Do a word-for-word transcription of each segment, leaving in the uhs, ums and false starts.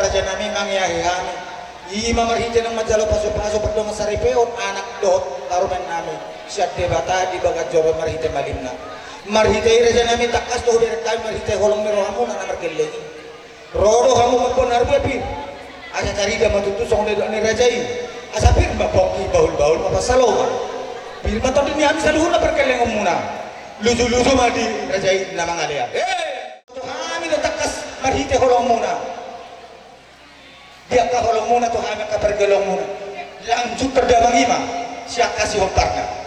Raja nami, mangeahi hami. Ima marhite naung manjalo pasupasu, pardongan saripeon, anak dohot parumaen nami sian Debata di bagas joro marhite malimna. Marhite i raja nami, tangkas do hubereng hami marhite holong ni rohamuna na margelleng i. Ro do hamu mamboan harbue pir, asa tarida ma tutu songon nidok ni raja i. Asa pir ma pongki, bahulbahul ma pansalongan. Pir ma tondi ni hami saluhutna pargellengonmuna. Lujuluju ma di raja i na mangalean. Eh! Tu hami do tangkas marhite holongmuna. Di angka holongmuna tu hami angka pargellengonmuna. Lanjut tardamang i ma sian angka sihomparna.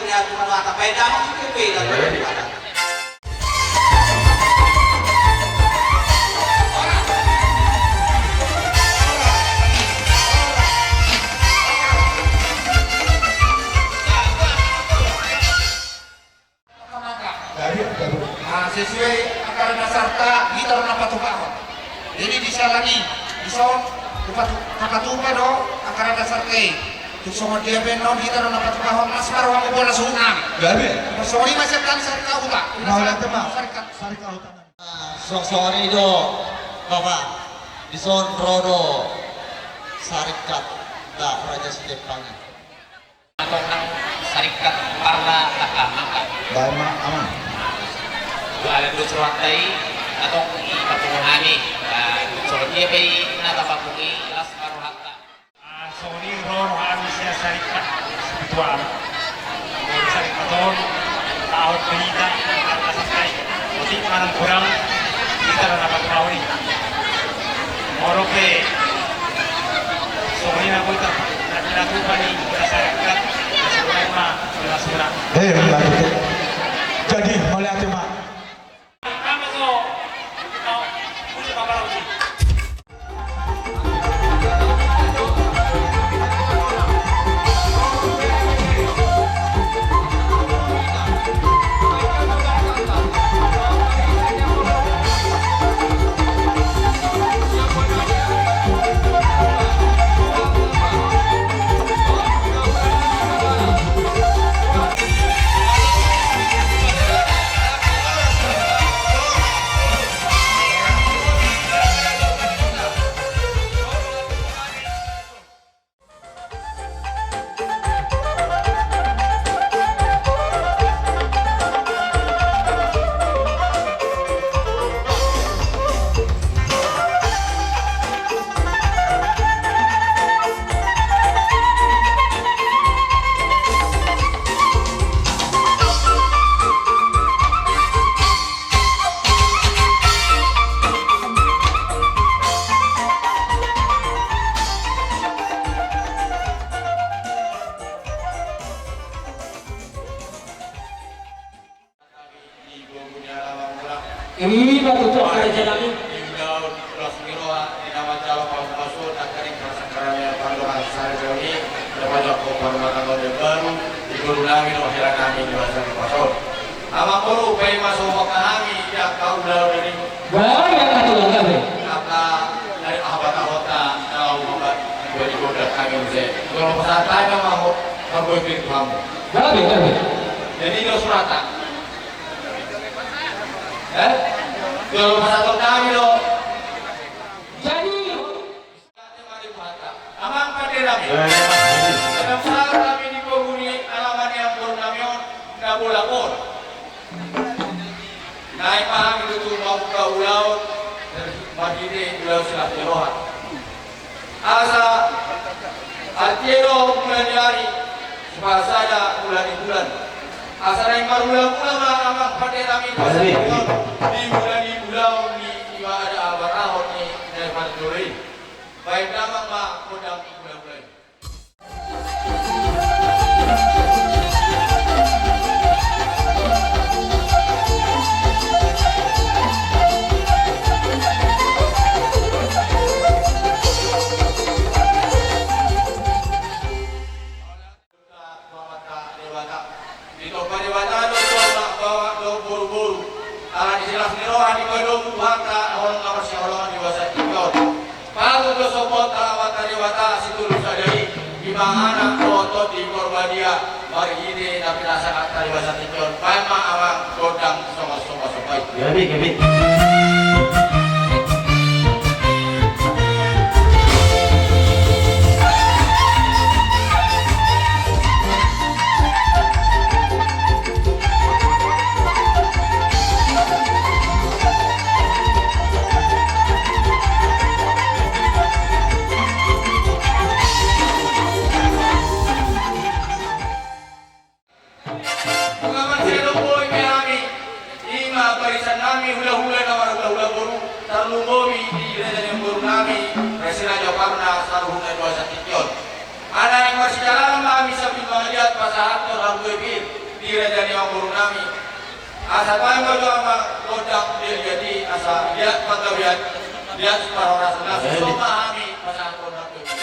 Ya, tu kata-kata, baik damang itu beda. Jadi, jadi. Ah, sesuai angka na dasarta, hita do na patupahon. Jadi, di siala ni, dison, tapatupa do angka na dasarta i. Tung songon dia pe annon, hita do na patupahon, las ma roha, bolas uhum nami. Jadi. Songon i ma sian hami Sarikat Kahutang. Mauliate ma. Sarikat. Sarikat Kahutang. Songon i do, Bapak, dison ro do Sarikat da Raja Sitempang i. Atau nang Sarikat Parna Takamaka. Baik ma, Amang. Dua alat dos rohanta i, atau i papungu hami. Songon dia pe i na tapapungu i, las ma rohanta. Ah, songon i ro roha hami sian Sarikat Spiritual. Molo sarikat on, taon berita, kata santai. Otik manang kurang, hita na dapat tahu ni. Moro pe, songon i na boi ta, na pinatupa ni, na sarikat, na sarikat ma, na sarikat. Eh, betul. Jadi, mauliate ma. Ima tutu angka raja nami. Di ulaon las ni roha ni na manjalo pasu-pasu, nangkaning pasakramen pardongansaripeon i, na pajangkon parrumahtanggaon na baru, di boru nami dohot hela nami di bagasan pasu-pasu. Amangboru, paima so mangkatai hami di angka ulaon i. Baik, angka tulang, gabe. Angka dari aha patahonta, na laho mambuat di gondang hami muse. Jolo pasahat hami ma ho, marbue pir tu hamu. Gabe, gabe. Jadi, do surata. Eh? Jolo pasahat hami do. Jadi. Amang pande nami. Sedang sahat hami di pogu ni alaman ni amangboru nami on, na bolak on. Naeng ma hami tutu mambuka ulaon, marhite ulaon silas ni roha. Asa, artina do mula ni ari, supaya sada mula ni bulan. Asa naeng marmula-mula ma amang pande nami, di mula ni ulaon ni, ima ada abar ahon ni, na i parjolo i. Baen damang ma gondang mula-mula i. Ditompa Debata do tulang, baoa dohot boru-boru. Ala ni silas ni roha ni padomu Tuhanta, holong na marsiholongan di bagasan tingki on. Patut do sombonta Amanta Debata situtu sada i, ima anak dohot tondi Porbadia, marhite na pinasahathon di bagasan tingki on. Baen ma amang gondang songon sombasomba i. Gabe, gabe. Ima barisan nami, hula-hula na marhula-hula boru, tarlumobi di raja ni boru nami, Resi Raja Parna, saluhutna di bagasan tingki on. Naeng marsijalangan ma hami sambil mangaliat pasahathon harbue pir di raja ni amangboru nami. Asa tahe ma jo amang gondang di liat i, asa liat panggabean, liat parhorasan. Langsung ma hami pasahathon harbue pir.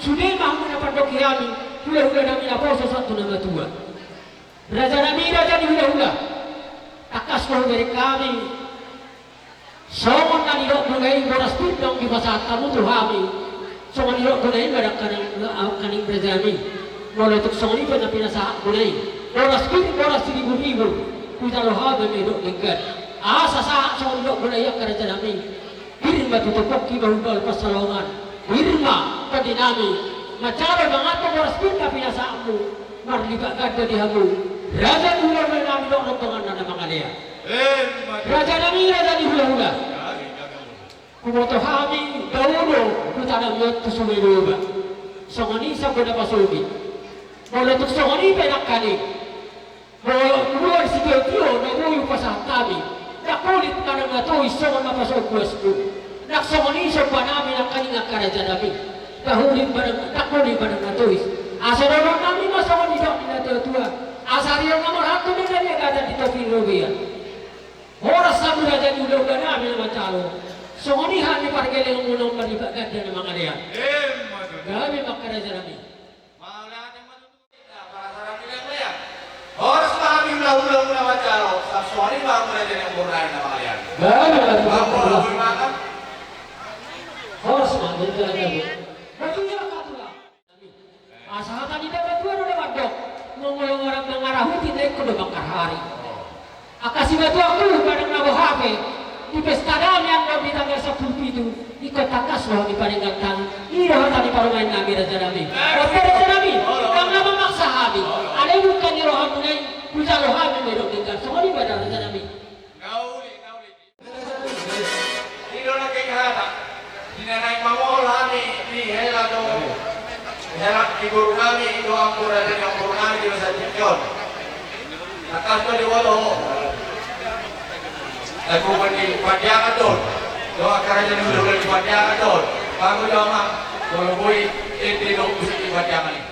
Sude ma hamu na pandoki hami, hulahula nami naposo sahat tu na matua. Raja nami, raja ni hulahula, tangkas ma hubereng hami. Songon na nidok muna i, boras pir do dipasahat hamu tu hami. Songon nidok muna i ma dangkaning, dangkaning raja nami. Molo tung songon i pe na pinasahat muna i, boras pir, boras siriburibu, hujalo hami ma i dohot denggan. Asa sahat songon nidok muna i, angka raja nami. Pir ma tutu pongki, bahulbahul pansalongan. Pir ma tondi nami manjalo manganhon boras pir na pinasahatmu. Marlipat ganda di hamu, raja ni hulahula nami dohot rombonganna na mangalean. Emma tutu. Raja nami, raja ni hulahula. Jadi, jadi. Huboto hami dao do hutanami on tu Sungai Doba. Songon i anggo na pasogit. Molo tung songon i pe nangkaning, molo tua ni sitiotio na boi hupasahat hami, ndang holit manang na tois songon na pasogit boasmu. Ndang songon i somba nami nangkaning angka raja nami. Ndang holit manang, ndang holit manang na tois. Asa dohonon nami ma songon nidok ni natuatua. Asa riang na marhata do na niagatan di topi ni robean. Horas hamu raja ni ulaula nami na manjalo. Songon i hami pargeleng muna on marlipat ganda na mangalean. Gabe ma angka raja nami. Mauliate ma tutu. Horas ma hami ulaula na manjalo. Songon i ma hamu raja ni ompunami na mangalean. Gabe ma tutu. Horas ma tutu. Asa hata ni natuatua do na mandok, molo orang mangarahut i na ingkon do mangkarhari. Angka simatuangku, manang na boha pe, di pesta dame on di tanggal sampulu pitu, ingkon tangkas do hami paninggalhon i do hata ni parumaen nami raja nami. Oke raja nami, ndang na mamaksa hami. Alai bukan ni rohamuna i, hujalo hami ma i do tinggal. Songon i ma da raja nami. Nauli, nauli. I do na kehata. Di na naeng mamohol hami di hela do. Hela di boru nami do ampu raja ni ampu nami di masa tingki on. Tangkas do diboto ho. Tapi bukan di Pandiangan do. Do angka raja ni boru di Pandiangan do. Baru do amang. Boru boi, ente do musik di Pandiangan i.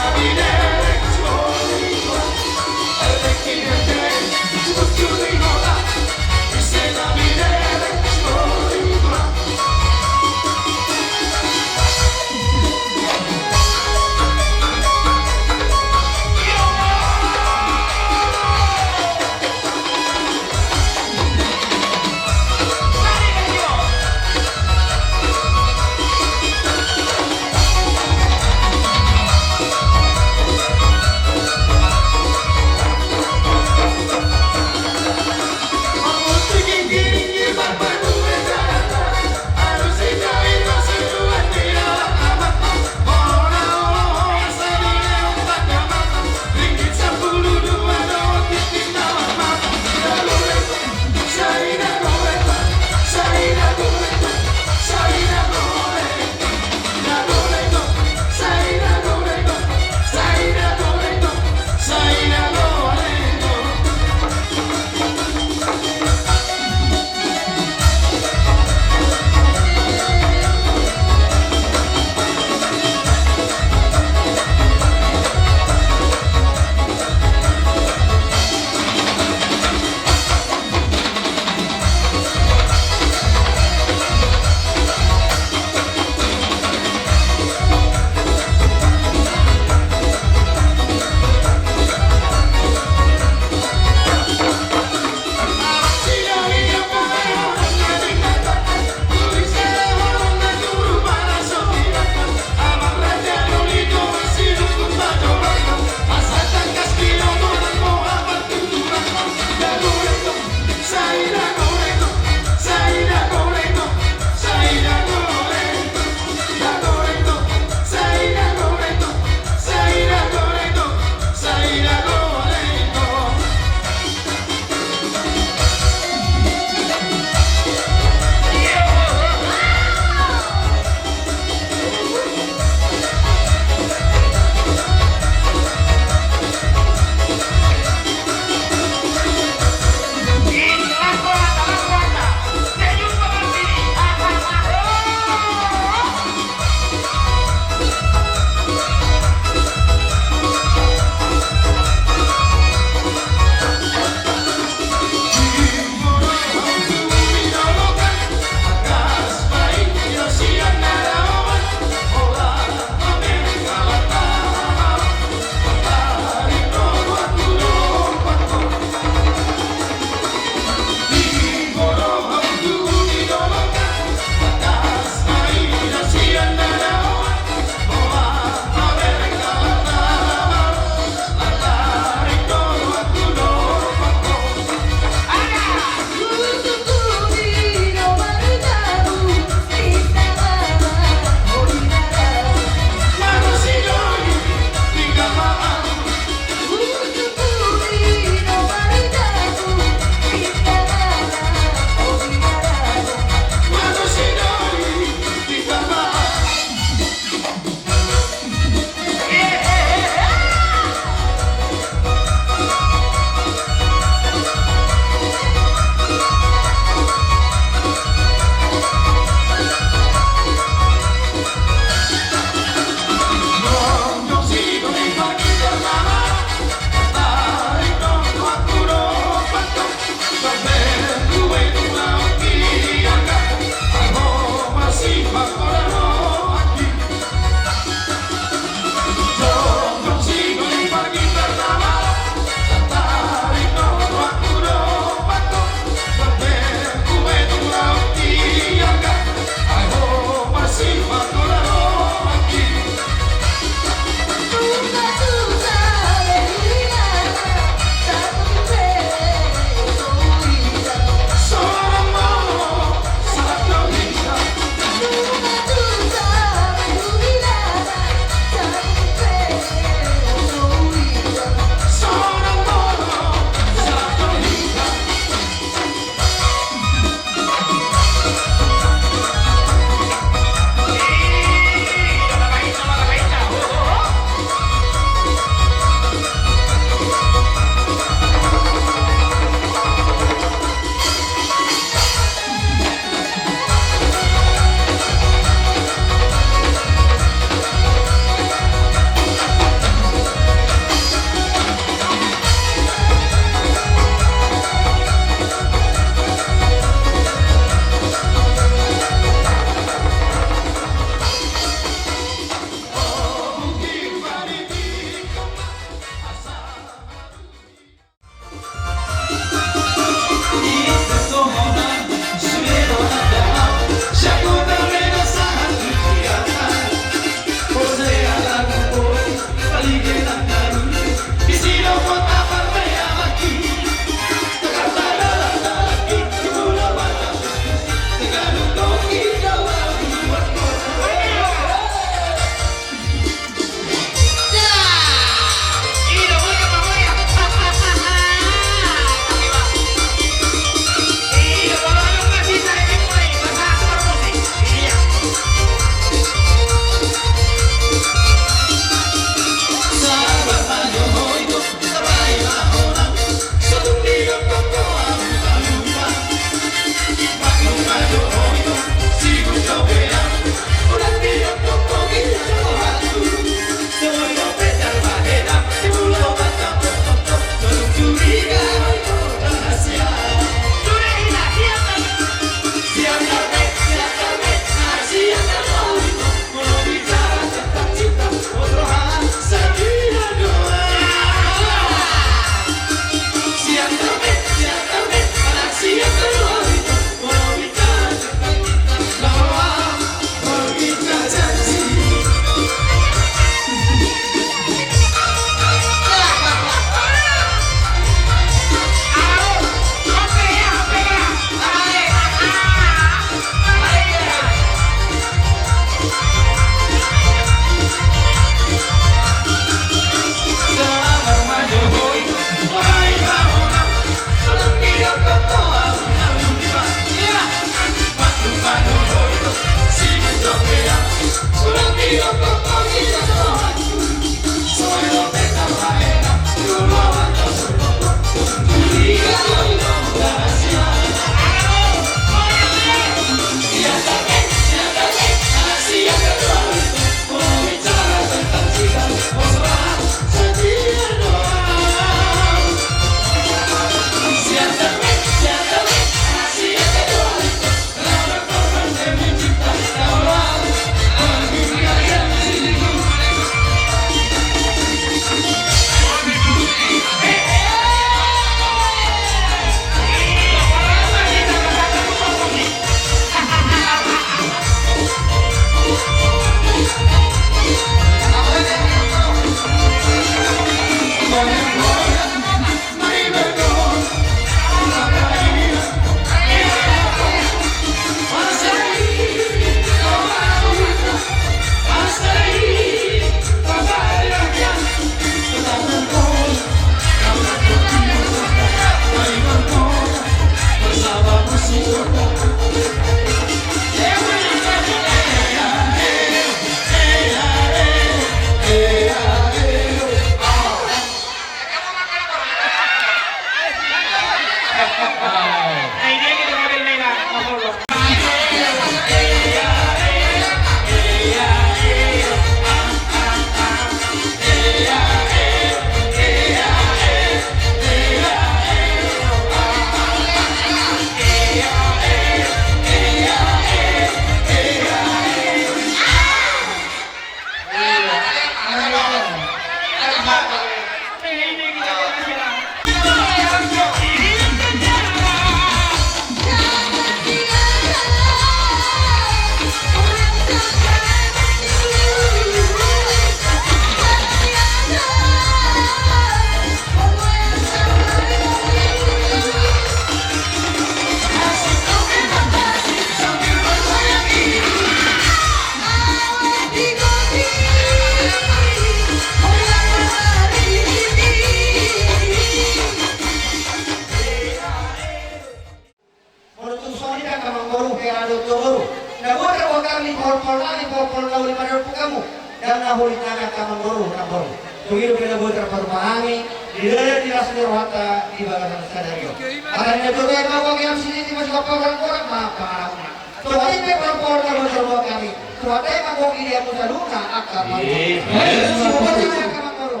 Boru, hera dohot boru. Na boi tarboan hami pohon-pohon nami, pohon-pohon na uli ma na dohot hamu. Dang na holit nami angka amangboru, namboru. Songon i dope na boi tarpatupa hami di dalan di las ni rohanta di bagasan sadari on. Hata ni natuatua i ma, manggohi hami sititi ma sigompa, golang-golang ma pangarahutna. Songon i pe pohon-pohon na boi tarboan hami. Tuhanta i manggohi di hamu saluhutna angka amangboru. Amin. Sigompa ma angka amangboru.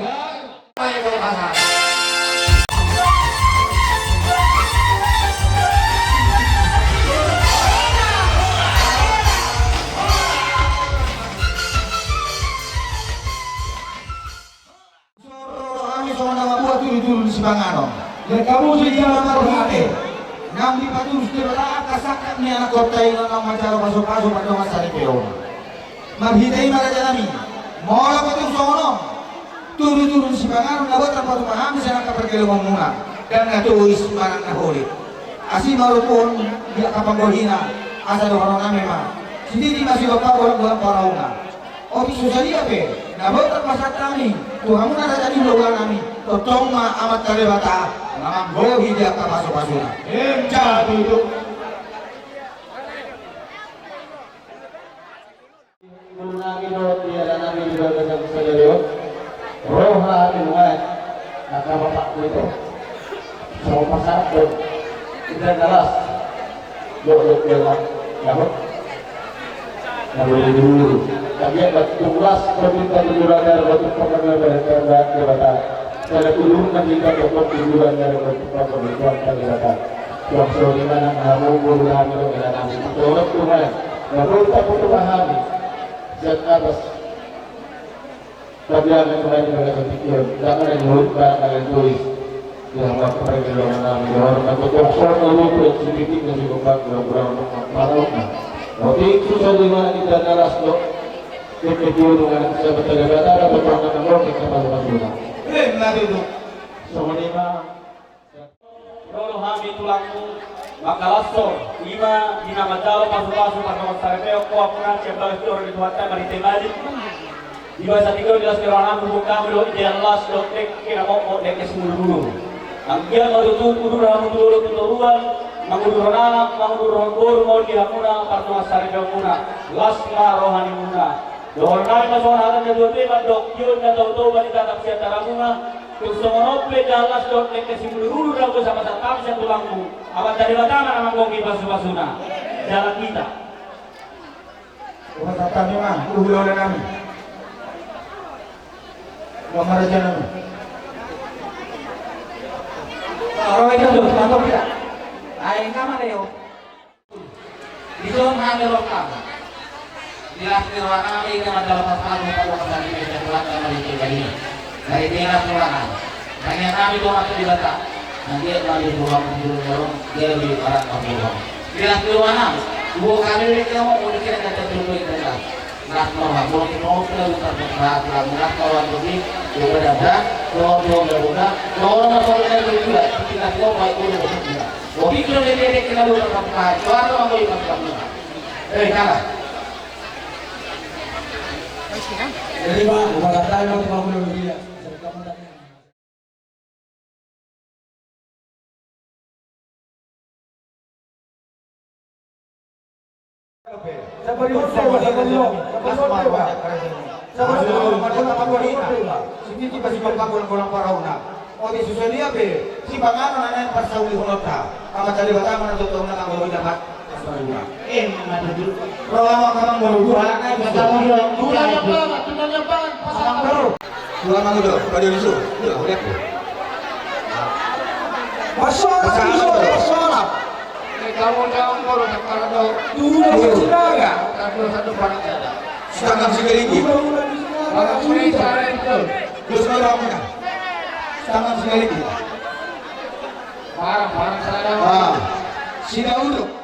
Songon na mambuat tudu-tudu ni sipanganon. Nang dipatulus Debata angka sangkap ni anakhonta i, nang manjalo pasu-pasu pardongansaripeon. Marhite i ma, raja nami, molo pe tung songon on tudu-tudu ni sipanganon na boi tarpatupa hami sian angka pargellengonmuna, dang na tois manang na holit, asi ma roha on di angka panggohina, asa dohonon nami ma: Sititi ma sigompa, golang-golang pangarahutna. Otik so sadia pe na boi tarpasahat hami tu hamuna, raja ni hulahula nami, tongtong ma Amanta Debata na manggohi di angka pasu-pasuna. Emma tutu. Ngolu nami dohot di ala nami di bagasan sadari on, ro hami nuaeng, angka bapakku ito, songon pasahathon indahan na las dohot dolok ni halak Dahot. Lalu dulu, tapi ya, tung las permintaan di Debata, Debata, Debata. Sada tuduhon ma hita dohot tuduhon dari bentuk pangkon itu angka Debata. Tuang sori manang hamu guru hami dohot hela nami. Dorot Tuhan. Lalu tak butuh pahami. Siap atas. Tapi angka Tuhan di bagasan tingki on. Dang na dihut, dang na ditulis. Di hamu angka pargellengon nami. Di hormat tu tuang sori, lalu tu sititi na sigompa, gurang-gurang. Otik so sadia ma indahan na las dohot. Tingki on nunga siap tanda-tanda, bertanda-tanda, bertanda-tanda. Emma tutu. Songon i ma. Ro do hami tulangmu mangkalashon, i ma di na manjalo pasu-pasu pardongansaripeon tu hamuna sian bagas joro ni Tuhanta marhite Malim. Di bagasan tingki on di las ni roha nami huboan hami do indahan las dohot dengke na mokmok, dengke simudur-udur. Anggiat ma tutu uduran hamu tu dolok tu toruan, manguduron anak, manguduron boru, ma on di hamuna pardongansaripeonmuna. Las ma rohanimuna. Dohonon nami ma songon hata ni natuatua i mandok: Io, na tau-tau ma ditatap sian taramuna. Tung songon on pe indahan las dohot dengke simudur-udur na boi pasahat hami sian tulangmu, Amanta Debata ma na manggohi pasu-pasuna. Jalan kita. Pasahat hami ma tu hulahula nami. Ro ma, raja nami. Ro, ito do, mantap kita. Ai, nama Leo. Dison hami ro hami. Di las ni roha nami, i na manjalo pasu-pasu pardongansaripeon tu Tuhanta marhite Debata. Marhite las ni roha nami. Tangiang nami tu Amanta Debata. Anggiat ma di roha, di roha, di roha, di las ni roha nami. Huboan hami dengke na mokmok, dengke na mokmok. Las ma roha, molo tung songon on pe na boi tarpatupa hami, las ma roha, di roha, di roha, di roha, di roha. Otik do dengke na boi tarpatupa hami, soara manggohi pasu-pasuna. Eh, kalah. Jadi, Pak, bukan kata yang mau dibangun dulu dia. Sititi ma sigompa, golang-golang pangarahutna. Otik so sadia pe sipanganon na naeng parsaulihononta, Amanta Debata ma na tongtong na manggohi dapat. Emma tutu. Ro ma angka amangboru, dua anak na i. Dua anak na i. Dua anak na i. Dua anak na i. Dua anak na i. Pasahat, pasahat. Pasahat. Eh, kamu jangan boros, sekarang tuh. Dua, dua, dua. Sitanggang sikalingkit. Sitanggang sikalingkit. Parang, parang, sadang. Ah. Sida uduk.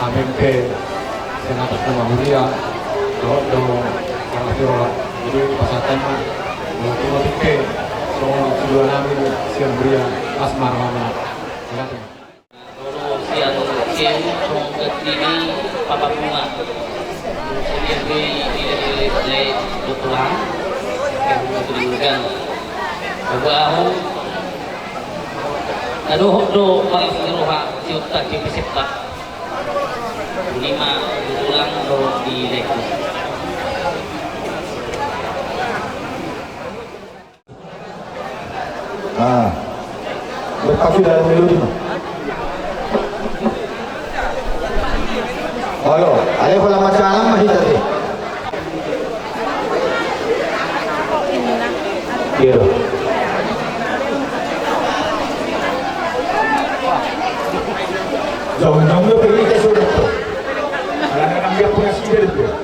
Amen pe. Sian atas nama huria dohot do, parasiroha. Jadi pasahaton ma dohot dohot pe songon sidua nami sian huria, las ma rohana. Sian siu songon ganti ni papa bunga. Sian siu i, i, i, i, dohot tulang. Yang butuh di ugan. Coba ahu. Na dohot do marlas ni roha siuta di pisipta. Lima tulang do di leku. Ah. Berkasih dalam melodi, Mas. Halo, ale holan masalah masih tadi. Iya, dong. Jauh-jauh dia pergi ke Surakarta. Karena kan dia punya sendiri, bro.